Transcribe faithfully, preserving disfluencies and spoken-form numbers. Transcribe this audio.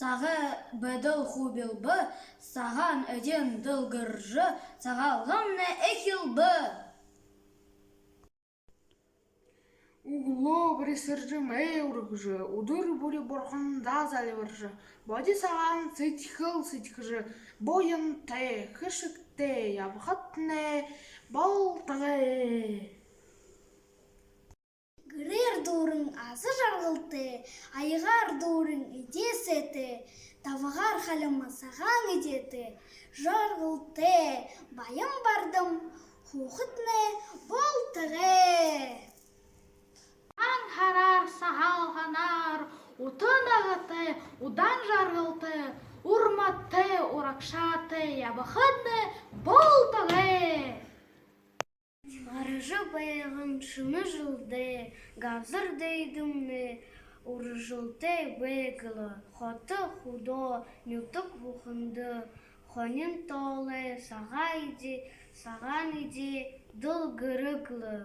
Сагай байдал хубилба, сагаан эдеэн дэлгэржэ, Сагаалганмнай эхилбэ. Үглөө бүри сэржэмээ үргэжэ, үдэр бүри бурхандаа зальбаржа, боди сагаан сэдьхэл сэдьхэжэ, буянтай, хэшэгтэй ябахатнай болтогой. Гэрээр дүүрэн аза жаргалтай, аягаар дүүрэн эдеэ сайтай, табагаар халима сагаан эдеэтэй, жаргалтай, баян бардам һуухатнай болтогой. Удаан һараар, Сагаалганаар ута наһатай, удаан жаргалтай, урматай, урагшаатай ябахатнай болтогой. Гаража байһан шэнэ жэлдээ газар дайдамнай үржэлтэй байг лэ, хото хүдөө нютаг бүхэндэ хонин тоолой сагаан эдеэ, сагаан эдеэ дэлгэрэг лэ.